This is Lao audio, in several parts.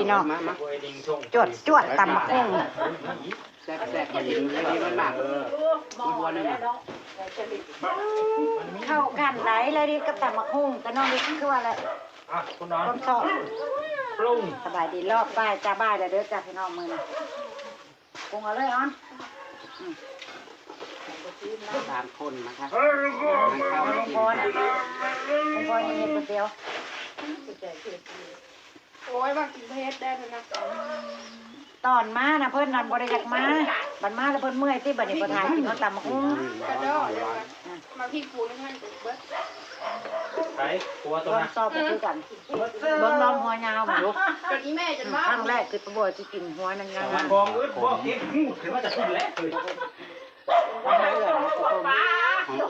ເນາະ ມາ ມາ ຈວດໆ ຕຳບັກຫຸ່ງ ແຊບໆ ພໍດີ ພໍດີ ມັນມາກ ເອີ ມັນບົວໜຶ່ງ ເຂົ້າກັນໄດ໋ ລາຍດິບກັບຕຳບັກຫຸ່ງ ກະນ້ອງດິບຄືວ່າແຫຼະ ອ່ະ ຄຸນອອນ ຄົນຊອບ ປຸງ ສະບາຍດີ ລອບບ່າຍຈ້າ ບ່າຍແລ້ວເດີຈ້າ ພີ່ນ້ອງ ມື້ນີ້ ປຸງເອົາເລີຍອອນ ອືມ ສາມຄົນນະຄະ ເອີ ນ້ອງພອນ ນ້ອງພອນເຮັດຄົນດຽວ ໂອ້ຍ ມັກກິນເຜັດແດ່ນະ ຕອນມານະເພິ່ນນັ້ນບໍ່ໄດ້ຢາກມາ ບັດມາແລ້ວເພິ່ນເມື່ອຍຕິ ບັດນີ້ບໍ່ຖ່າຍກິນເຮົາຕຳບັກຫຸ່ງ ກະດອກ ມາພິກປູນເຮືອນເບິດ ໃສ ຫົວໂຕ ລອງ ນະ ຊອບບໍ່ຄືກັນ ເບິ່ງລອງຫົວຍາວເບິ່ງດູ ຈົນອີແມ່ຈົນເວົ້າ ຄັ້ງແລກທີ່ປາບົວຊິກິນຫົວນັ້ນຍາວ ຂອງອຶດບໍ່ເກັບຮູດຂຶ້ນມາຈາກພຸ້ນແຫຼະ ເອີຍ ຂອງເອື້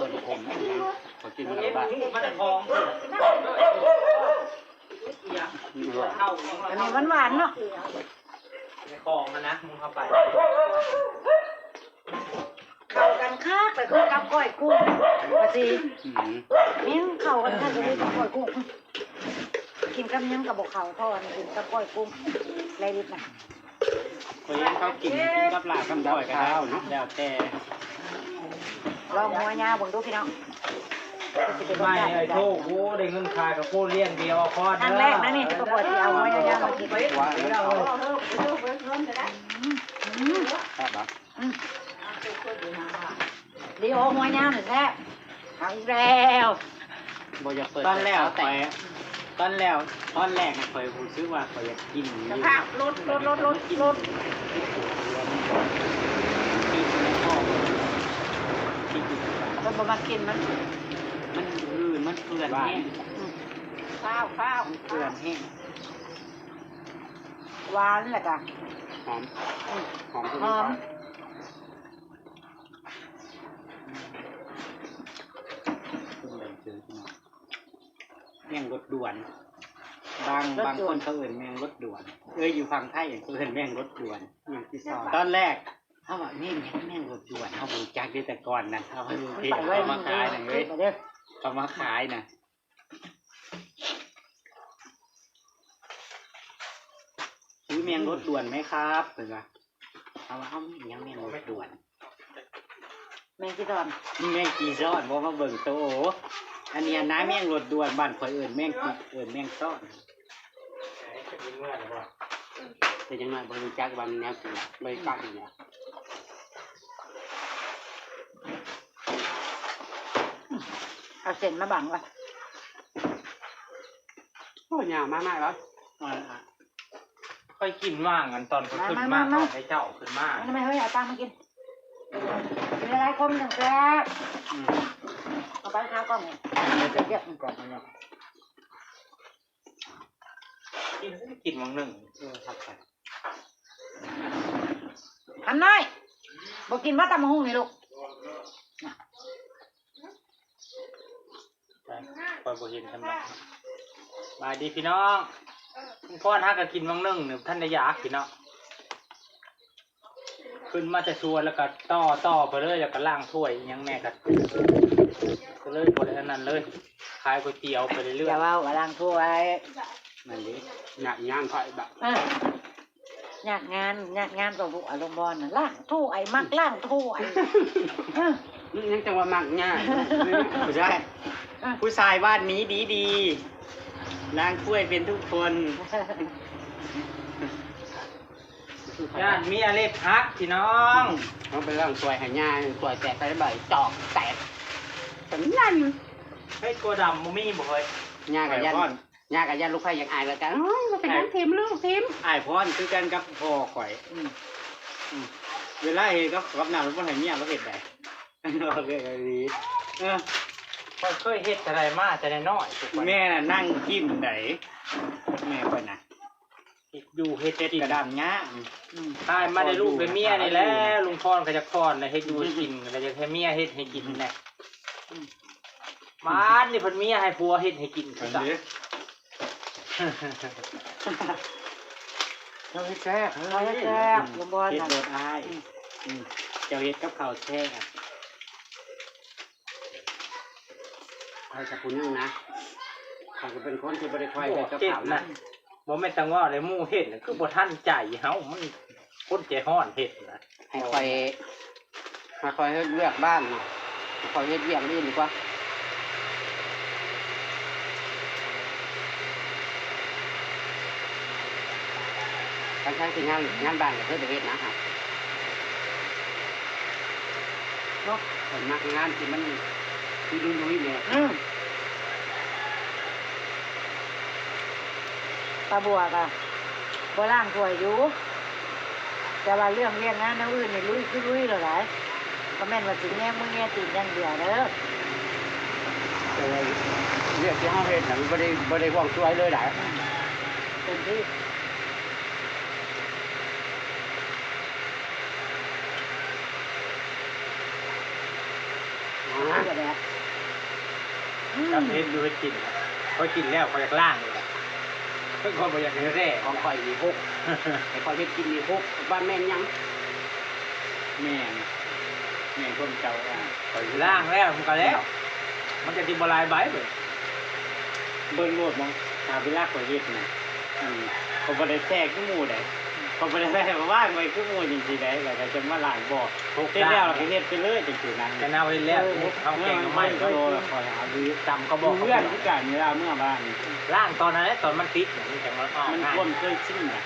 ອຍນະ ຂອງເອື້ອຍນະ ຂ້ອຍກິນມາແລ້ວ ເກັບຮູດມາຈາກຂອງ ອັນນີ້ຫວານໆ ເນາະ ໃນຂອງຫັ້ນນະ ມຶງເຂົ້າໄປ ເຂົ້າກັນຄັກ ແບບຄືກັບກ້ອຍກຸ້ງ ວ່າຊິ ອືມ ແມ່ນ ເຂົ້າກັນຄັກ ແບບຄືກັບກ້ອຍກຸ້ງ ກິນກັບຫຍັງກະບໍ່ເຂົ້າ ເພາະວ່າມັນກິນກັບກ້ອຍກຸ້ງ ແລະດິບນະ ຂ້ອຍເຫັນເຂົາກິນ ກິນກັບລາບກັບກ້ອຍກະໄດ້ເນາະ ແລ້ວແຕ່ ລອງຫົວຍາວເບິ່ງດູພີ່ນ້ອງ ຄືຊິເປັນ ໄມ້ ໄອ້ໂທ ໂອ້ ໄດ້ເງິນຂາຍກະໂພດລ້ຽງເບຍອອກຄອນ ຄັ້ງແລກນະນີ້ ປາບົວຊິເອົາຫົວຍາວໆມາກິນ ອືມ ອືມ ແຊບບໍ່? ອືມ ດີໂອ ຫົວຍາວນີ້ແຊບ ເອົາອີກແລ້ວ ບໍ່ຢາກເປີດ ຕອນແລ້ວຂ້ອຍ ຕອນແລ້ວ ຕອນແລກນະ ຂ້ອຍຮູ້ສຶກວ່າຂ້ອຍຢາກກິນຢູ່ ສະພາບລົດ ລົດ ລົດ ລົດ ລົດ ເພິ່ນບໍ່ມັກກິນມັນ ມັນອື່ນ ມັນເປື້ອນແຮງ ອືມ ຄາວ ຄາວ ມັນເປື້ອນແຮງ ຫວານແລ້ວກະ ຫອມ ອືມ ຫອມ ຫອມ ແມງລົດດ່ວນ ບາງ ບາງຄົນເຂົາເອີ້ນແມງລົດດ່ວນ ເອີຍ ຢູ່ຝັ່ງໄທເຂົາເອີ້ນແມງລົດດ່ວນ ແມງຈີຊອນ ຕອນແລກເຮົາວ່າແມງຫຍັງ ແມງລົດດ່ວນ ເຮົາບໍ່ຮູ້ຈັກເດ້ ແຕ່ກ່ອນນະ ເຮົາເຫັນເຂົາມາຂາຍນະ ເອີຍ ເຂົາມາຂາຍນະ ຊື້ແມງລົດດ່ວນໄໝຄັບ ເພິ່ນວ່າ ເຮົາວ່າ ເອົ້າ ອີຫຍັງແມງລົດດ່ວນ ແມງຈີຊອນ ແມງຈີຊອນ ບໍ່ມາເບິ່ງໂຕ ອັນນີ້ນະ ແມງລົດດ່ວນ ບ້ານຂ້ອຍເອີ້ນແມງຈີ ເອີ້ນແມງຊອນ ເປັນຫຍັງນ້ອຍບໍ່ຮູ້ຈັກວ່າມີແນວກິນ ບໍ່ໄດ້ປາກນີ້ແຫຼະ ເອົາເສັ້ນມາບັງວະ ໂອ້ຍ ຍາວມາກໆ ເນາະ ຂ້ອຍກິນຫວ່າງອັນຕອນຂ້ອຍຂຶ້ນມາ ມາ ມາ ຕອນໃຫ້ເຈົ້າຂຶ້ນມາ ມາ ມາ ເຮີ້ຍ ເອົາຕາມມາກິນ ກິນຫຼາຍໆ ຄົນຈັ່ງແຊບ ອືມ ເອົາໄປຄາວກ່ອນ ເກັບມັນກ່ອນເນາະ ກິນ ກິນໝ່ອງໜຶ່ງ ເອີ ຄັກໄປ ຄຳນ້ອຍ ບໍ່ກິນບໍ່ຕຳບັກຫຸ່ງນີ້ລູກ ຂ້ອຍບໍ່ເຫັນທຳໄມ ສະບາຍດີພີ່ນ້ອງ ລຸງພອນຫາກະກິນຫວ່າງໜຶ່ງນີ້ ບໍ່ທັນໄດ້ຢາກພີ່ນ້ອງ ຂຶ້ນມາແຕ່ສວນແລ້ວກະຕໍ່ ຕໍ່ໄປເລີຍ ແລ້ວກະລ້າງຖ້ວຍອີ່ຫຍັງແດ່ກະ ກະເລີຍບໍ່ໄດ້ອັນນັ້ນເລີຍ ຂາຍກ໋ວຍຕຽວໄປເລື້ອຍໆ ຢ່າເວົ້າວ່າລ້າງຖ້ວຍ ນັ້ນເດ້ ຍາກງານຂ້ອຍບາດ ເອີ ຍາກງານ ຍາກງານກວ່າພວກອາລົມບອນນະ ລ້າງຖ້ວຍ ມັກລ້າງຖ້ວຍ ເອີ ຍັງຈັ່ງວ່າມັກຍາກ ຜູ້ຊາຍ ເອີ ຜູ້ຊາຍບ້ານນີ້ດີໆ ລ້າງຖ້ວຍເປັນທຸກຄົນ ຢ້ານເມຍເລັບຫັກພີ່ນ້ອງ ເຮົາໄປລ້າງຖ້ວຍໃຫ້ຍ່າ ຖ້ວຍແຕກໃສ່ໃບຈອກແຕກ ສະນັ້ນ ເຮັດກົວດຳບໍ່ມີບໍ່ເຮີ້ຍ ຍ່າກະຢ້ານ ຍ່າກະຢ້ານລູກໃພ້ຢາກອາຍ ແລ້ວກະ ໂອ້ຍ ບໍ່ເປັນຫຍັງ ຖິ້ມລູກ ຖິ້ມ ອ້າຍພອນຄືກັນກັບພໍ່ຂ້ອຍ ອືມ ອືມ ເວລາເຮັດກັບ ກັບນ້ຳ ບໍ່ໃຫ້ເມຍລາວເຮັດໃດ ເອີ ຂ້ອຍເຄີຍເຮັດແຕ່ໃດມາແຕ່ນ້ອຍໆ ແມ່ນະ ນັ່ງກິນໃດ ແມ່ຂ້ອຍນະ ເຮັດຢູ່ເຮັດກິນ ເຮັດກະດຳຍາ ອືມ ຕາຍມາໄດ້ລູກໄດ້ເມຍນີ້ແຫຼະ ລຸງພອນກະຢາກຜ່ອນ ແລະເຮັດຢູ່ເຮັດກິນ ກະຢາກໃຫ້ເມຍເຮັດໃຫ້ກິນແຫຼະ ອືມ ບາດນີ້ເພິ່ນເມຍໃຫ້ຜົວເຮັດໃຫ້ກິນຄືກັນ ເຮັດແຊບ ເຮັດແຊບ ເຮັດໂລດອ້າຍ ອືມ ເຈົ້າເຮັດກັບເຂົ້າແຊບ ຂ້ອຍກະຜູ້ໜຶ່ງນະ ຂ້ອຍກະເປັນຄົນທີ່ບໍ່ໄດ້ຄ່ອຍເຮັດກັບເຂົ້ານະ ບໍ່ແມ່ນແຕ່ງໍ້ເດ້ ໝູ່ເຮັດນະ ຄືບໍ່ທັນໃຈເຮົາ ມັນຄົນໃຈຮ້ອນເຮັດນະ. ໃຫ້ຂ້ອຍ ໃຫ້ຂ້ອຍເຮັດວຽກບ້ານນະ ໃຫ້ຂ້ອຍເຮັດວຽກອື່ນດີກວ່າ. ຄັນໃຊ້ຊິງານ ງານບ້ານກໍຄືໄປເຮັດນະ. ເນາະ ຂ້ອຍມັກງານທີ່ມັນລຸຍໆແດ່. ອືມ ປ້າບົວກໍບໍ່ລ້າງຖ້ວຍຢູ່ ແຕ່ວ່າເລື່ອງວຽກງານແນວອື່ນນີ້ລຸຍຄືລຸຍແລ້ວຫຼາຍ ບໍ່ແມ່ນວ່າຊິແຍມືແຍຕີນຢ່າງດຽວເດີ້. ແຕ່ວ່າວຽກທີ່ເຮົາເຮັດນະ ມັນບໍ່ໄດ້ ບໍ່ໄດ້ຫ່ວງຊ່ວຍເລີຍຫຼາຍ ເຕັມທີ່. ອ່າ ກໍແບບ ອືມ ຈັກເຮັດຢູ່ເຮັດກິນ ຂ້ອຍກິນແລ້ວຂ້ອຍຢາກລ້າງອີກແຫຼະ ຂ້ອຍບໍ່ຢາກໃຫ້ແທ້. ຂອງຂ້ອຍນີ້ຫົກ ໃຫ້ຂ້ອຍເຮັດກິນນີ້ຫົກ ວ່າແມ່ນຫຍັງ? ແມ່ນ ແມ່ນຄວາມເຈົ້າ ຂ້ອຍລ້າງແລ້ວມັນກໍແລ້ວ ມັນກໍຊິບໍ່ຫຼາຍໃບເບິ່ງ ເບິ່ງໂລດເນາະ ຖ້າເວລາຂ້ອຍເຮັດນະ ອືມ ຂ້ອຍບໍ່ໄດ້ແຊ່ຄືໝູ່ໃດ ຂ້ອຍບໍ່ໄດ້ແຊ່ ຂ້ອຍວາງໄວ້ຄືໝູ່ຈັ່ງຊີ້ໃດ ແລ້ວກໍຈັ່ງມາລ້າງບໍ່ ເຮັດແລ້ວກໍເຮັດໄປເລີຍຈັ່ງຊີ້ນະ. ຄັນເຮົາເຮັດແລ້ວ ເຮົາແກງໜໍ່ໄມ້ ເຮົາຕຳກໍບອກເພື່ອນຄືກັນ ເວລາເມື່ອບ້ານ ລ້າງຕອນນັ້ນແຫຼະ ຕອນມັນຕິດນະ ມັນຈັ່ງວ່າອອກ ມັນ ງ່າຍ ຄວາມເຄີຍຊິນນະ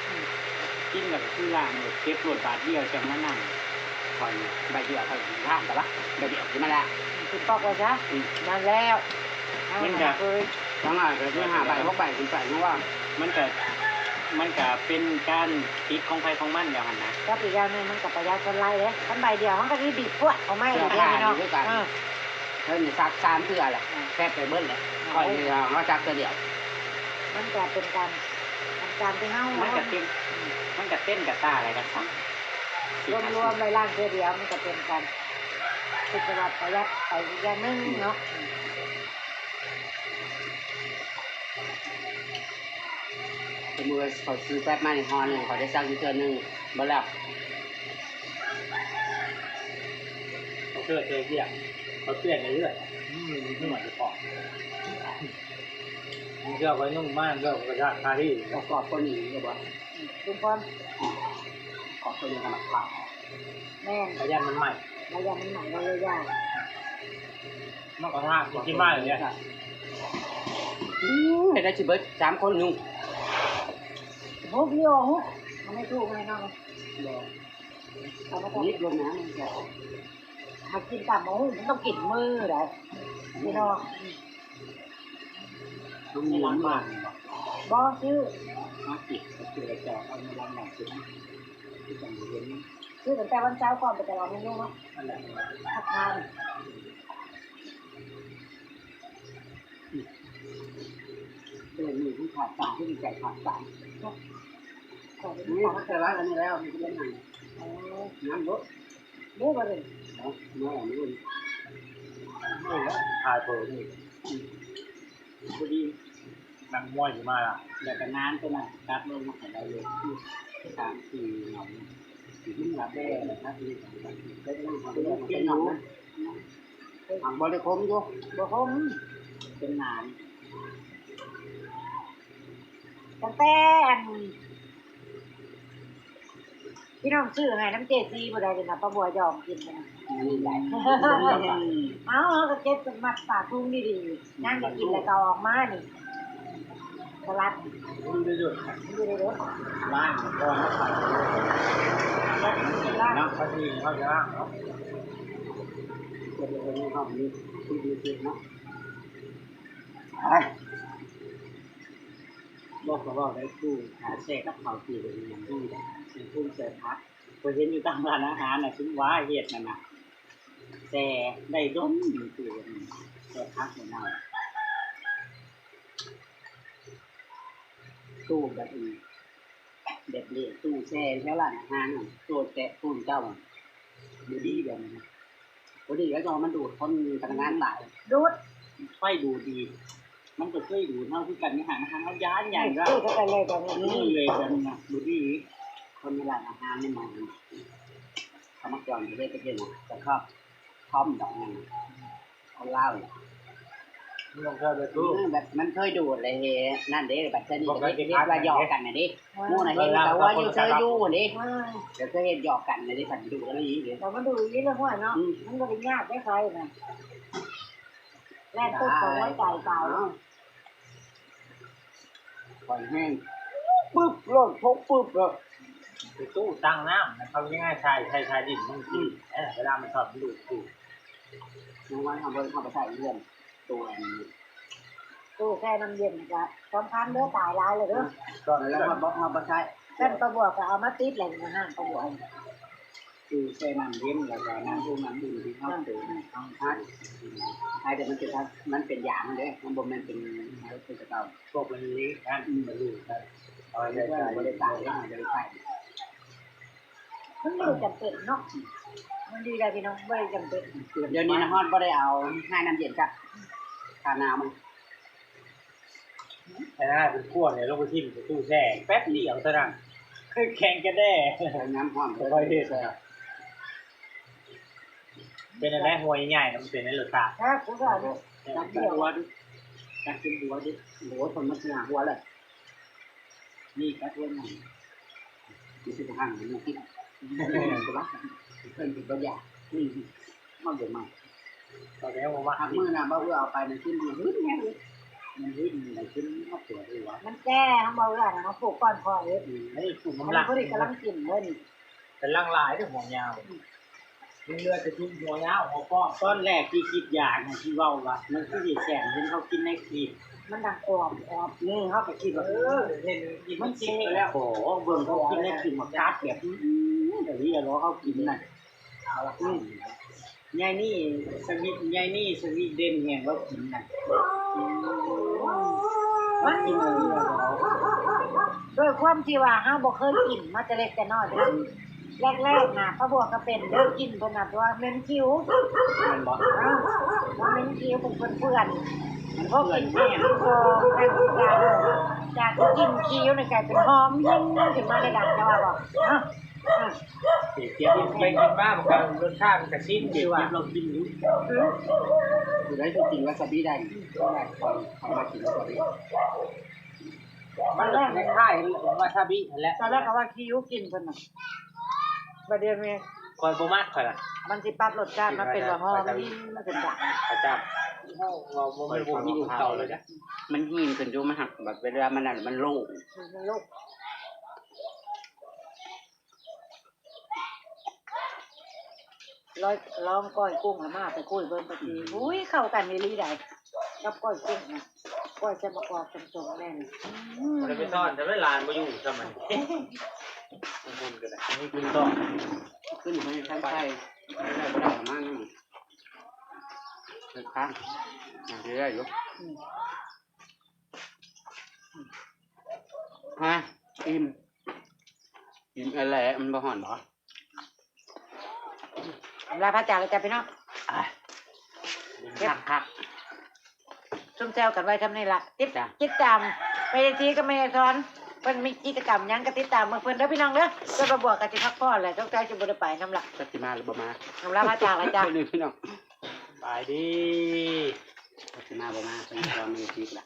ກິນແລ້ວກໍຄືລ້າງໂລດ ເກັບໂລດບາດດຽວຈັ່ງມານັ່ງ ຂ້ອຍໃບດຽວຂ້ອຍລ້າງກໍລະ ໃບດຽວຊິມາລ້າງ ຄືປອກວ່າຊະ ອືມ ນັ້ນແລ້ວ ມັນກໍ ເຮົາເຄີຍ ຢ່າງໜ້ອຍກໍຊິຫ້າໃບຫົກໃບຂຶ້ນໄປ ເພາະວ່າມັນກໍ ມັນກໍເປັນການຕິດຂອງໃຜຂອງມັນແລ້ວຫັ້ນນະ. ກັບອີກຢ່າງໜຶ່ງມັນກໍປະຢັດສ່ວນຫຼາຍເດ້ ຄັນໃບດຽວມັນກໍຊິບີບປວດອອກມາອີກເດ້ເນາະ. ເອີ ເພິ່ນນີ້ຊັກສາມເທື່ອແຫຼະ ແຊບໄປເບິດແຫຼະ ຂ້ອຍນີ້ເຮົາຊັກເທື່ອດຽວ ມັນກໍເປັນການ ເປັນການທີ່ເຮົາ ມັນກໍເຕັມ ມັນກໍເຕັມກະຕ່າແລ້ວກໍຊັກ ລວມໆ ໄວ້ລ້າງເທື່ອດຽວ ມັນກໍເປັນການ ຄິດວ່າປະຢັດໄປອີກຢ່າງໜຶ່ງເນາະ. ສົມມຸດວ່າຂ້ອຍຊື້ແປັບມານີ້ຫໍ່ໜຶ່ງ ຂ້ອຍໄດ້ຊັກຢູ່ເທື່ອໜຶ່ງ ເບິດແລ້ວ ເອົາເສື້ອໃສ່ວຽກ ຂ້ອຍປ່ຽນໄປເລື້ອຍ ອືມ ມັນຫົວຈະຂອງ ບາງເທື່ອຂ້ອຍນຸ່ງມາ ບາງເທື່ອຂ້ອຍກໍຊາກຄາທີ່ ປະກອບຄົນນີ້ຢູ່ບໍ່? ທຸກຄົນ ຂອບໂຕນີ້ກໍມັກຂາວ ແມ່ນ ກໍຢ້ານມັນໄໝ້ ກໍຢ້ານມັນໄໝ້ ກໍເລີຍຢ້ານ ມັນກໍທາກ ມັນຊິໄໝ້ເລີຍ ເຮັດໄດ້ຊິເບິດສາມຄົນນຸ່ງ ໂອ້ ພີ່ອອກ ມັນໄດ້ຖືກແນ່ນອນ ບໍ່ ເອົາມາ ນິດລົງນະ ມັນຈະ ຖ້າກິນຕຳບັກຫຸ່ງມັນຕ້ອງກິນມື້ໃດ໋ ພີ່ນ້ອງ ອືມ ໃນຫຼັງບ້ານ ບໍ່ ຊື້ ມາກິນ ຊື້ແລ້ວຈະເອົາມາຫຼັງບ້ານກິນ ຄືຈັ່ງບໍ່ເຫັນ ຊື້ຕັ້ງແຕ່ວັນເສົາກ່ອນໄປຕະຫຼາດແມ່ນຢູ່ເນາະ ອັນນັ້ນ ພັກທານ ເດືອນນີ້ເພິ່ນຂາດສາມ ເພິ່ນໃຈຂາດສາມ ເນາະ ຂອບຄຸນ ນີ້ ເພິ່ນໃຈຫຼາຍອັນນີ້ແລ້ວ ເພິ່ນເຮັດຫຍັງ ອໍ ຍັງບໍ່ ເດ້ບໍ່ເດ້ ເອົາ ມາແລ້ວ ເອີ ຂາຍເບີນີ້ ພໍດີນັກມວຍຊິມາລະ ແລ້ວກໍງານຕົວນັ້ນຕັດລົງມາໃຫ້ລາວເລີຍ ສາມສີ່ເຫງົາ ຊິກິນລາບແດ່ລະຄັບ ເປັນຫຍັງ ເປັນຫຍັງ ບໍ່ໄດ້ຂົມຢູ່ ບໍ່ຂົມ ເປັນໜານ ຕັ້ງແຕ່ອັນ ພີ່ນ້ອງຊື້ໃຫ້ນຳເຈຊີຜູ້ໃດນີ້ນະ ປ້າບົວຢອມກິນນະ ເອົາ ເຮົາກໍເກັບເປັນມັດປາກທຸງດີໆ ຍາມຢາກກິນແລ້ວກໍເອົາອອກມານີ້ ສະຫຼັດ ຢູ່ໃນລົດ ລ້າງກ່ອນ ລ້າງ ເນາະ ເຂົາຊິ ເຂົາຈະລ້າງເນາະ ເກັບໄວ້ໃນຫ້ອງນີ້ ຄືດີເກັບເນາະ ໄປ ບໍ່ກໍເວົ້າໄດ້ ຜູ້ຫາແຊ່ກັບເຂົ້າກິນ ເປັນຫຍັງດີ ໃສ່ປຸງໃສ່ຜັກ ຂ້ອຍເຫັນຢູ່ຕາມຮ້ານອາຫານນະ ຊຸມວ່າເຮັດນັ້ນນະ ແຊ່ໄດ້ດົນຢູ່ ແຊ່ຜັກເນາະ ຕູ້ແບບນີ້ ແບບເລຍຕູ້ແຊ່ແຖວຮ້ານອາຫານນະ ໂຕແຕະປູນເຈົ້າ ບໍ່ດີແບບນັ້ນນະ ບໍ່ດີ ເຂົາເຈົ້າວ່າມັນດູດຄົນພະນັກງານຫຼາຍ ດູດ ໄຟດູດດີ ມັນກໍເຄີຍດູດເຮົາຄືກັນ ຢູ່ຮ້ານອາຫານເຮົາຢ້ານໃຫຍ່ລະ ເອີ ເລີຍແບບນັ້ນນະ ບໍ່ດີ ຄົນໃນຮ້ານອາຫານນີ້ມັນ ເຂົາມັກຈອງຢູ່ເດ້ ຕະກີ້ນະ ແຕ່ເຂົາ ທອມດອກນັ້ນນະ ຄົນລາວນະ ມັນບໍ່ເຄີຍໄປ ອື ຄື ແບບມັນເຄີຍດູດແລ້ວເຮັດນັ້ນເດ້ ບັດເທື່ອນີ້ກໍເຮັດ ເຮັດວ່າຫຍອກກັນນະເດ້ ໝູ່ນະເຮັດ ເອີ ກໍຫົວຢູ່ເຊີຢູ່ຫັ້ນເດ້ ເອີ ກໍເຄີຍເຮັດຫຍອກກັນນະເດ້ ບັດດູດອີ່ຫຼີເດ້ ແຕ່ມັນດູດອີ່ຫຼີແລ້ວ ຫ້ວຍເນາະ ອື ມັນບໍ່ໄດ້ຍາກເດ້ ໄຟນະ ແລ່ນຕຶບເຂົ້າຫົວໃຈເຂົາ ເອົາ ໄຟແຮງ ປຶບໂລດ ຊົກປຶບໂລດ ໄປຕູ້ຕັງນ້ຳ ເຂົາຍັງໃຫ້ໃສ່ ໃສ່ ໃສ່ດິນມັນ ອື ເວລາມັນທອດ ມັນດູດ ດູດ ຍັງວ່າເຮົາບໍ່ ເຮົາບໍ່ໃສ່ເລື່ອງ ໂຕອັນ ຕູ້ແຊ່ນ້ຳເຢັນນີ້ກໍສຳຄັນເດີ ຕາຍຫຼາຍແລ້ວເດີ ຕອນນັ້ນເຮົາບໍ່ ເຮົາບໍ່ໃຊ້ ແມ່ນປາບົວກໍເອົາມາຕິດແລ້ວ ຢູ່ໃນຫ້າງປາບົວ ຕູ້ແຊ່ນ້ຳເຢັນ ແລ້ວກໍນ້ຳອຸ່ນ ນ້ຳອຸ່ນທີ່ເຮົາ ອ່າ ໂຕໃຫ້ເຮົາທານ ໃຫ້ແຕ່ມັນເປັນ ມັນເປັນຢາມັນເດ້ ມັນບໍ່ແມ່ນເປັນ ເປັນຕະເກົາ ພວກມັນນີ້ນັ້ນ ອື ມັນຢູ່ນັ້ນ ເອົາໄວ້ໃສ່ ບໍ່ໄດ້ຕາຍ ບໍ່ໄດ້ຕາຍ ມັນບໍ່ໄດ້ຈຳເປັນເນາະ ມັນດີໄດ໋ພີ່ນ້ອງ ບໍ່ໄດ້ຈຳເປັນ ດຽວນີ້ນະຮອດບໍ່ໄດ້ເອົາໃຫ້ນ້ຳເຢັນຊະ ຄາໜາວມັນ ໃຫ້ໜ້າເປັນຂວດເລີຍ ລົງໄປຖິ້ມໃສ່ຕູ້ແຊ່ແປັບດຽວເທົ່ານັ້ນ ຄືແຂງກະແດ່ ນ້ຳຮ້ອນ ບໍ່ຄ່ອຍເຮັດ ເປັນຈັ່ງໃດ ຫົວໃຫຍ່ໆ ມັນເປັນໃນລົດຊາດ ແຊບຄືກັນ ກັດຫົວ ກັດເປັນຫົວດິ ໂອ້ຍ ຄົນມັນຊິຫາຫົວແຫຼະ ນີ້ກະເທືອນຫັ້ນ ຊິຊິບໍ່ຮັ່ງໃຫ້ໝູ່ກິນ ເພິ່ນກໍບໍ່ຢາກ ອື ມັນບໍ່ມັກ ກໍແລ້ວວ່າ ຫາກມື້ໜ້າບໍ່ເອື້ອເອົາໄປນະກິນ ມັນຫຶ້ນແຮງເລີຍ ມັນຫຶ້ນ ມັນຫຶ້ນ ມັນປວດຫົວ ມັນແກ່ ເຮົາບໍ່ເອື້ອນະ ເຮົາປູກກ່ອນພໍເດ້ ອື ເອີ ປູກນຳຫຼັງ ພໍດີກຳລັງກິນເລີຍນີ້ ກຳລັງຫຼາຍເດ້ ຫົວຍາວ ອື ມັນເຫຼືອແຕ່ຊຸມຫົວຍາວຫົວປ້ອມ ຕອນແລກທີ່ກິນຢານະ ທີ່ເວົ້າວ່າມັນຄືຊິແສບ ເຫັນເຂົາກິນໃນຄລິບ ມັນດັງກອບ ອອບ ເອີ ເຮົາກໍຄິດວ່າ ເອີ ເຫັນກິນມັນເຊັກແລ້ວ ໂອ້ ເບິ່ງເຂົາກິນໃນຄລິບ ມັນກັດແບບ ອື ອື ອີ່ຫຼີເນາະ ເຮົາກິນນະ ອື ຍາຍນີ້ສະວີ ຍາຍນີ້ສະວີເດັນແຮງ ລາວກິນນະ ມັນກິນເອົາ ດ້ວຍຄວາມທີ່ວ່າເຮົາບໍ່ເຄີຍກິນມາແຕ່ເລັກແຕ່ນ້ອຍ ແລກໆນະ ປ້າບົວກໍເປັນເດີ ກິ່ນເພິ່ນນະ ແຕ່ວ່າເໝັນຂິວ ແມ່ນບໍ່? ເອີ ວ່າເໝັນຂິວ ເປັນເປື້ອນໆ ມັນເປື້ອນ ເພາະກິນແຫ້ງ ຈາກທີ່ກິ່ນຂິວນີ້ກາຍເປັນຫອມຫຶ່ນຂຶ້ນມາເລີຍນະ ເຈົ້າວ່າບໍ່? ເນາະ ເອີ ກິນໄປກິນມາ ມັນກໍລົດຊາດມັນກໍຊິນ ຄືວ່າລອງກິນຢູ່ ອື ຜູ້ໃດຊິກິນວາຊາບິໄດ້ ຂ້ອຍ ຂ້ອຍມັກກິນວາຊາບິ ມັນຄ້າຍໆວາຊາບິຫັ້ນແຫຼະ ຕອນແລກກໍວ່າຂິວກິ່ນເພິ່ນນະ ບັດດຽວນີ້ຂ້ອຍບໍ່ມັກ ຂ້ອຍລະ ມັນຊິປັບລົດຊາດມາເປັນວ່າຫອມຫີນຂຶ້ນດາ ເຂົາເຈົ້າ ເຮົາ ເຮົາບໍ່ ມັນບໍ່ມີເຂົາເລີຍ ມັນຫີນຂຶ້ນຢູ່ ມັນຫັກແບບເວລາມັນນັ້ນ ມັນໂລ່ງ ມັນໂລ່ງ ລອຍ ລອງກ້ອຍກຸ້ງອາມ່າໄປຄຸຍເບິ່ງປະຕິ ອືມ ອຸ້ຍ ເຂົ້າກັນອີ່ຫຼີໃດ ກັບກ້ອຍກຸ້ງນະ ກ້ອຍໃສ່ໝາກກອກສົ້ມໆແນ່ນ ອືມ ບໍ່ໄດ້ໄປສອນ ແຕ່ວ່າຫຼານບໍ່ຢູ່ຊ້ຳ ມັນ ມັນກໍໄດ້ ນີ້ຄືຕ້ອງຂຶ້ນໄປທາງໃຕ້ ໄດ້ບໍ່ໄດ້ປະມານນັ້ນ ເຮັດຄ້າງ ຍັງຊິໄດ້ຢູ່ ອືມ ຮະ ອີ່ມ ອີ່ມແລ້ວ ມັນບໍ່ຮ້ອນບໍ? ອຳລາພາຈາກແລ້ວຈ້າພີ່ນ້ອງ ອ່າ ຄັກໆ ຊົມແຊວກັນໄວ້ສ່ຳນີ້ລະ ຕິດ ຕິດຕາມແມ່ຍາຍສີກັບແມ່ຍາຍສອນ ເພິ່ນມີກິດຈະກຳຫຍັງກໍຕິດຕາມເບິ່ງເພິ່ນເດີພີ່ນ້ອງເດີ ສ່ວນປ້າບົວກໍຊິພັກຜ່ອນແຫຼະ ສົງໄສຊິບໍ່ໄດ້ໄປນຳລະ ຈັກຊິມາຫຼືບໍ່ມາ ອຳລາພາຈາກແລ້ວຈ້າ ນີ້ພີ່ນ້ອງ ສະບາຍດີ ຈັກຊິມາບໍ່ມາ ເພິ່ນກໍມີກິດລະ.